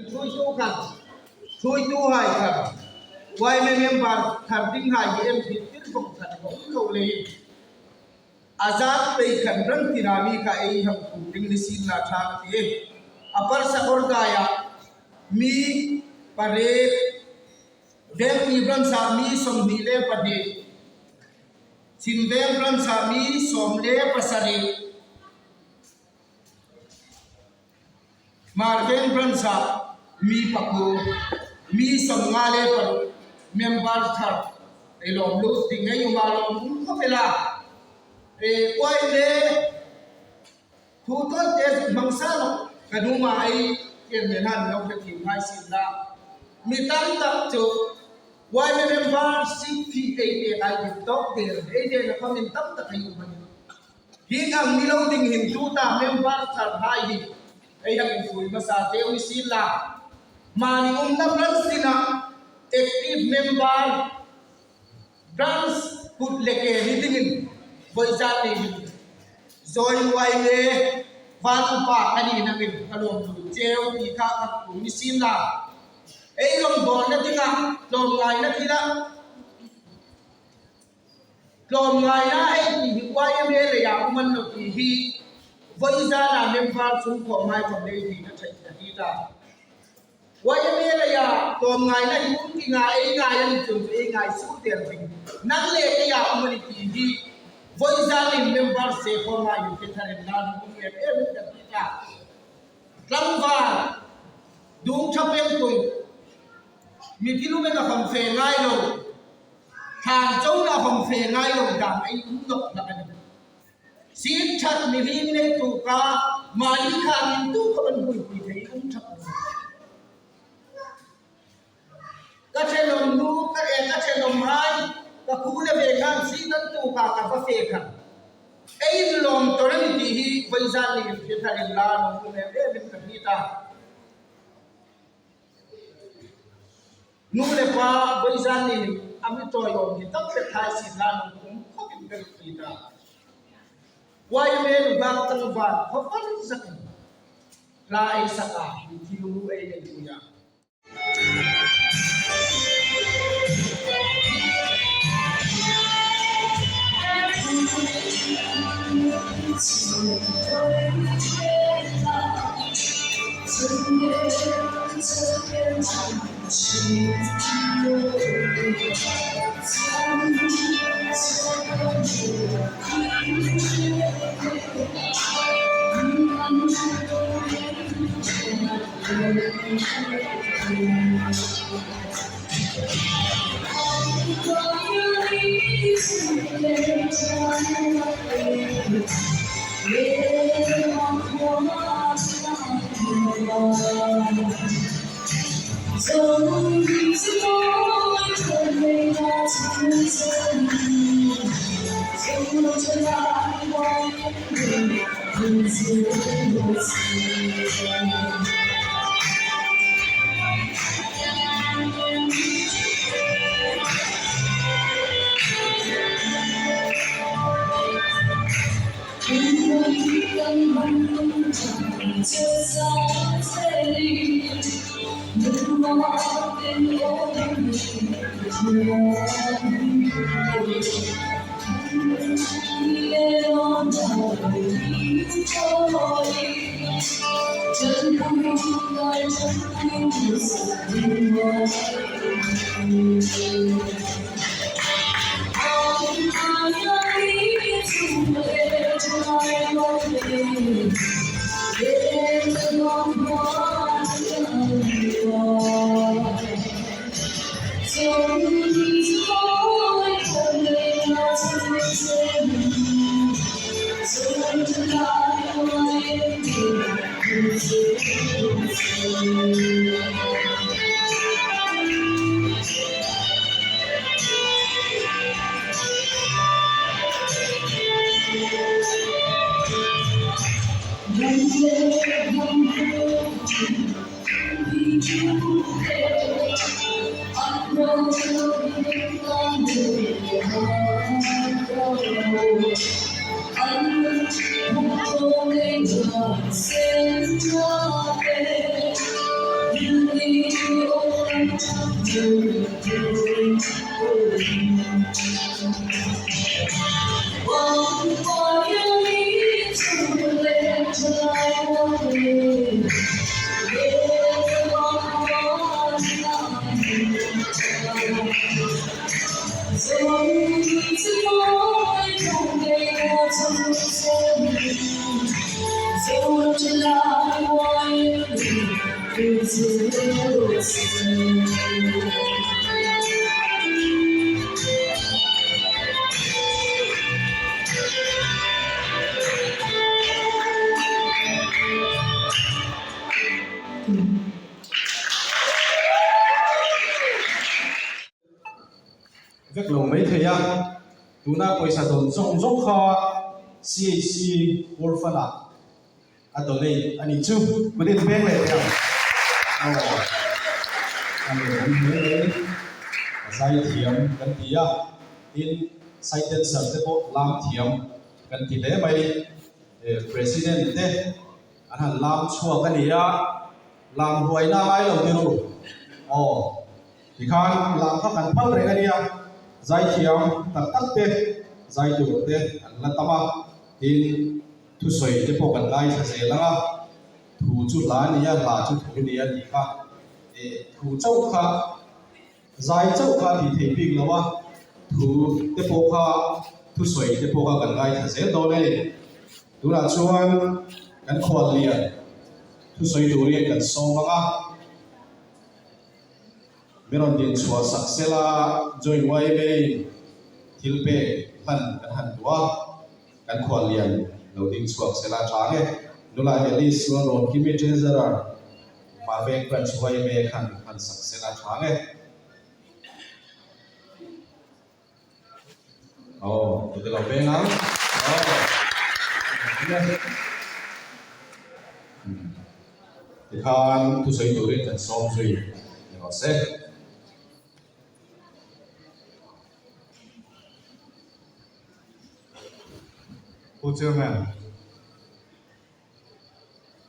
Thuitu khat, thuitu hai khat, yma member thar ding hai hi em thil thil bawk khat a awm lo lei. A zat pei khan ran tina mi kha ei hang thu ding ni sin la tha ka ti. A parsa kawr daiah mi pariat, Vengpui branch ah mi 22, Chhimveng branch ah mi 17, Hmarveng branch ah mi paku, mi 56 member thar ei lawm lut ding ei uma lawm um khawp ila. Uai le thu tawi te zuk hmang sa lo ka hnungah ei tian men han lo hre ngai sin la. Mi tam tak chu YMA member seat fee ei pek ai dik tawk der ei ve na khawmin tam tak ei um a ni. Hi ang ni lo ding hin tu ta member thar hai hi ei hang in fui hmasa teu ni sin la. Mahni umna branch tinah active member branch kut le ke ni dingin voi zat nei hin join YMA van upa ka ni nangin ka lawm lu cheu ti kha ka kum ni sin la. Ei rawngbawl na dingah tlawmngai na thil ah Tlawmngaina hei ti hi YMA leiah um an lo ti hi vawi zanah member chhungkhaw hmaikawm lei ti na theih ka ti ta. YMA leiah tlawmngaina hi um ti nga ei ngai an chung chu ei ngai suh der ding nang le keiah um an i ti hi vawi zanin member se khawm ah in thar in la lung um em em in kan ti ta. Tlangval dung tha peng tung mi thilum in a hawng fe ngai lo. Thlan co na hong fe ngai lo dang ei um nok nak ani. Sin that mi hling nei tu ka mali kha min tu kha ban hui pui thei um that lo. Ka thenawm nu ka e ka thenawm hai ka khu le ve khan si tan tu ka ka va fe khan. Ei in lawm tor ani ti hi voi zan ni in thil thar in la nong um em em in ka hi ta. Nu le pa voizan in a mi tawiawm hi tampi thai sin la nung um khop in ka rak ti ta. YMA nungak tlangval khuavar zak in hla ei sak ah mithi lungruh ei nei pui ah. Vek lo mai thei a, tuna pawisa dawn zawng zawng kha CHC Orphan ah a donate a nih chu. Kut in peng leh teh ang. Aw, a lawmawm hle mai. A zai thiam kan ti a, tin side dancer te pawh lam thiam kan ti hle mai. President te an han lam chhuak a ni a, lam huaina a ngai lo ti ru. Aw, tikhan lam kha kan phal reng a nia, zai thiam tak tak te, zai tur te an la tam a, tin Thusawi te pawh kan ngaithla zel ang a, thu chu hla a ni a, hla chu thu a ni a tih kha eh thu chauh kha zai chauh kha tih theih bik lo a, thu te pawh kha thusawi te pawh kha kan ngaithla zel dawn a ni. Tunah chuan kan khuallian thusawi turin kan sawm ang a, mi rawn din chhuah sak sela join YMA in thil pek hlan kan han duh a. Kan khuallian lo ding chhuak se la tha nge. Nula Alice chuan rawn Kimi Treasurer Hmarveng Branch yma khan han sak se la tha nge. Aw, tute lo veng ang. Aw. Tikhan thusawi turin kan sawm zui ni rawh se. Pu Chairman,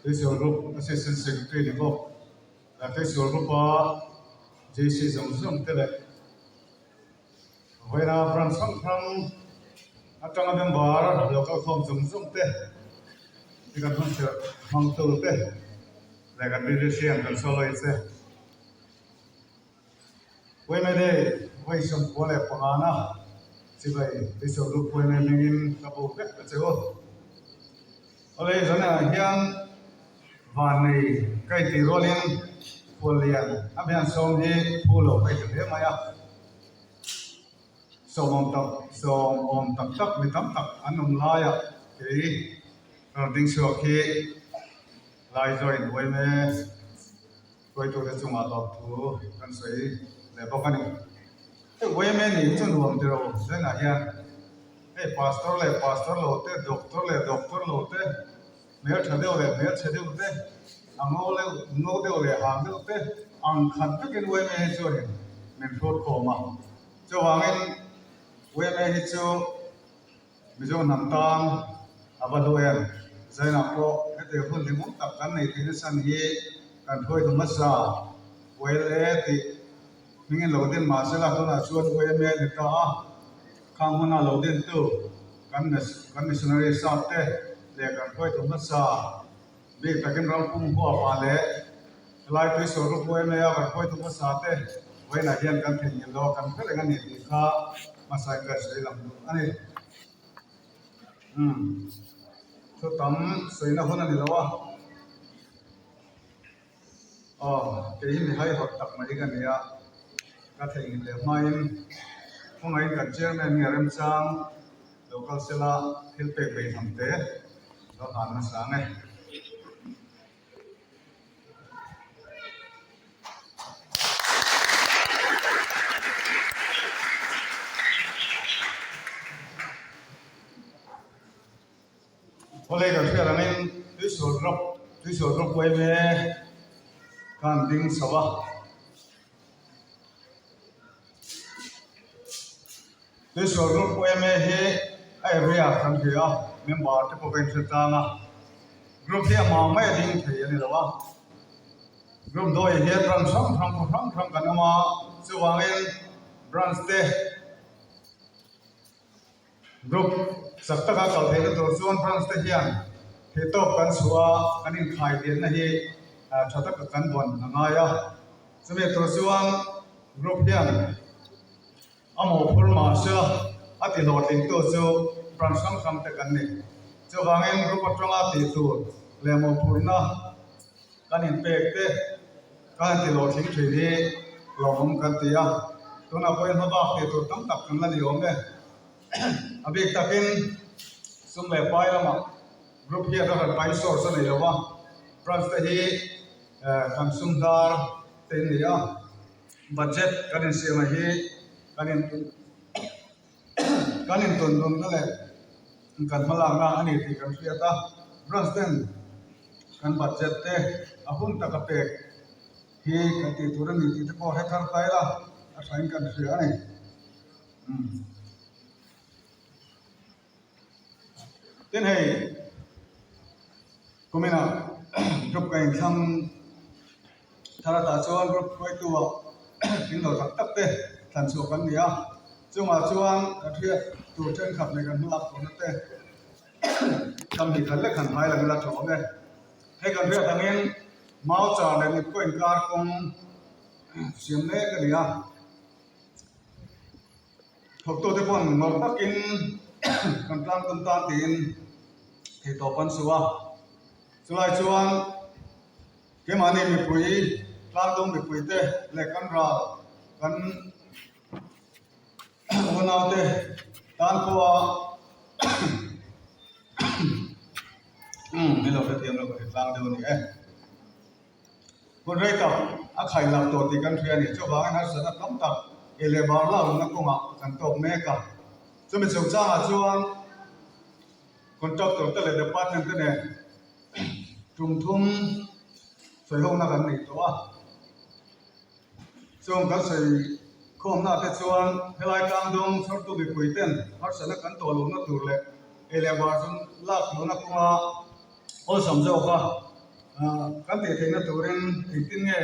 Tuisual Group Assistant Secretary ni bawk, Tuisual Group-a JC zawng zawng te leh vawiina branch hrang hrang atanga member lo kalkhawm zawng zawng te hi kan hun hrilh hmangtu te leh kan musician kan soloist te. Uaimede vawi 95 na chibai Tuisual Group Uaime hmingin ka bo vek ta che u. Awle zanah hian vannei ka intih rualin Khuallian a hmiang sawm hi phu lo ka inti hle mai a. Sawmawm tak sawmawm tak tak mi tam tak an awm laiah kei ka rawn ding chhuak hi Laizawiin Uaime Hruaitute chungah lawmthu kan sawi leh bawk a ni. Hei YMA nih hi chu nuam tiro Zainah hian hei pastor leh pastor lo te, doctor leh doctor lo te, hmeltha deuh leh hmelchhe deuh te, a ngo leuh ngo deuh leh hang deuh te ang khat vekin YMA hi chuanin min hrut khawm a. Chuvangin YMA hi chu Mizo hnam tan a va hlu em? Zainah pawh hetiang hun hlimawm tak kan nei theih nachhan hi kan hruaitu hmasa YLA tih hmingin lo din mah sela tunah chuan YMA a ni ta a, khang hmuna lo dintu kan kan missionary sap te leh kan hruaitu hmasa bik takin rampum huapah leh helai Tuisual Group YMA a kan hruaitu hmasa te vawiinah hian kan theihnghilh lo a, kan hre reng a ni tih kha Hmasa in ka sawi lang duh a ni. Umm thu tam sawina hun a ni lo a. Aw kei hi mi haihawt tak mai ka ni a, ka theihnghilh leh hmain khawngaihin kan chairman nge remchang lo kal sela thil pek bei tham te lo hlan nasa ang e. Awle kan hriat angin tuisual rawk tuisual rawk uaime khan ding chho a. Tuisual Group yma hi a area kan hria a, member te pawh ka inhre tlang a, group hi a hma mai a ding thei a ni lo a, group dawi hian ram hrang hrang khaw hrang hrang kan awm a. Chuvangin branch te group chak taka kal theihna tur chuan branch te hian theihtawp kan chhuah a, kan inkhai lianna hi tha taka kan vawn a ngai a. Chumi tur chuan group hian A mawhphur mahse a ti hlawhtlingtu chu branch hrang hrang te kan ni. Chuvangin group atanga tih tur leh mawhphurhna kan inpek te kan han ti hlawhtling thin hi lawmawm kan ti a. Tunah pawhin hmabak tih tur tam tak kan la ni awm e. A bik takin sum leh pai lamah group hian a rawn pai source a nei lo a, branch te hi kan sum hnar te an ni a. Budget kan insiamah hi kan in kan intawn tawnna leh kan hmalakna a ni tih kan hriat a, branch ten kan budget te a hun taka pek hi kan tih tur a ni tih te pawh hre thar ta ila a thain kan hria a ni. Tin hei kuminah group ka inthlang thar atah chuan group hruaitu ah thing lo tak tak te thlan chhuah kan ni a, chungah chuan kan hriat tur thenkhat leh kan hmalak turna te kan hnih khat lek han hai lang ila tha awm e. Hei kan hriat angin mau char leh mipui inkar kawng siam mek a ni a. Thawktute pawn ngawrh takin kan tlang tum tan tiin theihtawp an su a. Chulai chuan keimahni mipui, tlangdung mipuite leh kan ral, kan unaute tan pawha umm min lo hrethiam lo ka hre tlang deuh a ni e. Hun rei tak a khai lak tawh tih kan hria a ni. Chuvangin harsatna tam tak ei leh bar lalna kawngah kan tawk mek a. Chumi chungchangah chuan contractor te leh department te nen tum thum sawihawkna kan nei tawh a. Chung kan sawi khawmna te chuan helai tlangdawng chhawrtu mipui ten harsatna kan tawh lohna tur leh ei leh bar chu lak lohna kawnga awlsam zawka kan tih theihna turin engtin nge?